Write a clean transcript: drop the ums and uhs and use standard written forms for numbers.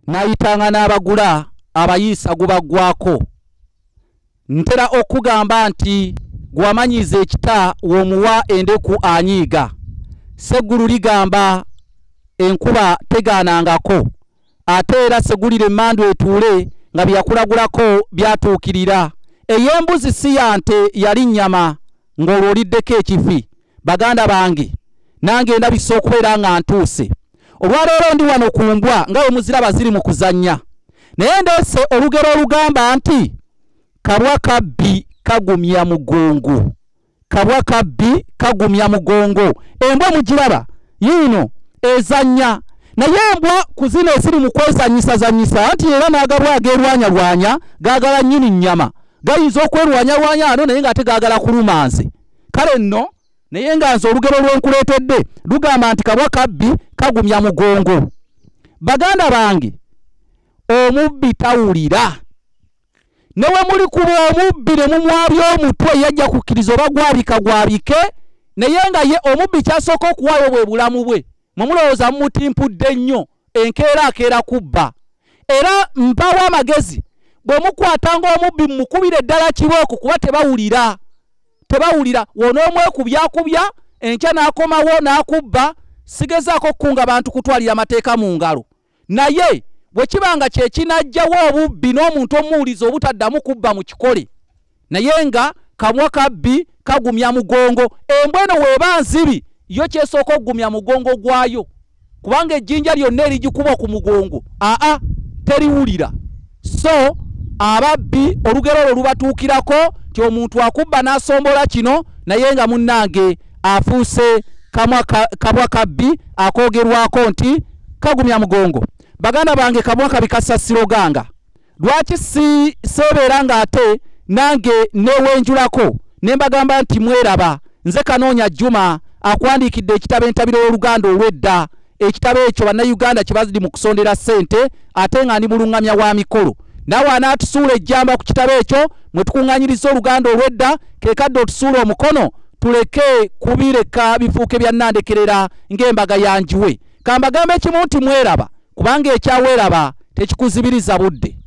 N'ayitanga n'abagula abayiisa gubaggwako. Ntera okugamba nti gwamanyiiza ekita w'omuwa endeku anyiiga. Seggulu ligamba enkuba tegaanangako, ate era segulira emmandu etuule nga byakulagulako byatuukirira. Ey'embuzi si ya nte yali nnyama ng'olwo oliddeko ekifi. Baganda bange, nange ndabisa okubeera nga ntuuse. Olwaleero ndi wano ku mbwa nga bwe muziraba ziri mu kuzannya, naye ndeese olugero olugamba nti kabwa kabbi kagumya mugongo. Kabwa kabbi kagumya mugongo. Embwa mugiraba yiino ezannya, naye embwa ku zino eziri mu kwezannyisazannyisa nti era n'agabwa ageerwanyalwanya gaagala nnyini nnyama, gayinza okwerwanyalwanya ano naye ng'ate gaagala kuluma nze. Kale nno naye nga nze olugero lwenkuleetedde lugamba nti kabwa kabbi kagumya mugongo. Baganda bange, omubbi tawulira. Ne we muli kuba omubbi ne mumwabya omutwe yajja kukkiriza oba gwabika gwabike, naye nga ye omubbi kyasooka okuwaayo bwe bulamu bwe. Mwe mulowooza mumutimpudde nnyo, enkeera akeera kubba. Era mpawo amagezi, bwe mukwatanga omubbi mumukubire ddala kibooko kuba tebawulira. Tebawulira, w'onoomwekubyakubya enkya n'akomawo n'akubba. Sigezaako kukunga bantu kutwalira amateeka mu ngalo, naye bwe kiba nga kye kinajjawo obubbi n'omuntu omuwuliza obutaddamu kubba mu kikole, naye nga kamwa kabbi kagumya mugongo. Embwa eno weeba nzibi yo kyesooka okugumya mugongo gwayo, kubanga ejjinja lyonna erigikuba ku mugongo aa teriwulira. So ababbi olugero olwo lubatuukirako nti omuntu akubba n'asombola kino, naye nga munnange afuuse kabwa kabbi akoogerwako nti kagumya mugongo. Baganda bange, kabwa kabi kasasiro ganga. Lwaki si seebeera ng'ate nange neewenjulako ne mbagamba nti mweraba, nze Kanoonya Juma akuwandiikidde ekitabo Entabiro y'Oluganda olw'edda. Ekitabo ekyo Bannayuganda kye baziri mu kusondera ssente, ate nga ndi muluŋŋamya wa mikolo. Naawe anaatusuula ejjamba ku kitabo ekyo mwe tukuŋŋaanyiriza Oluganda olw'edda, ke kadde otusuula omukono tuleke kubireka bifuuke bya nnandekerera ng'embaga yanjiwe. Kambagambe ekimu nti mweraba, kubanga ekyaweeraba tekikuzibiriza budde.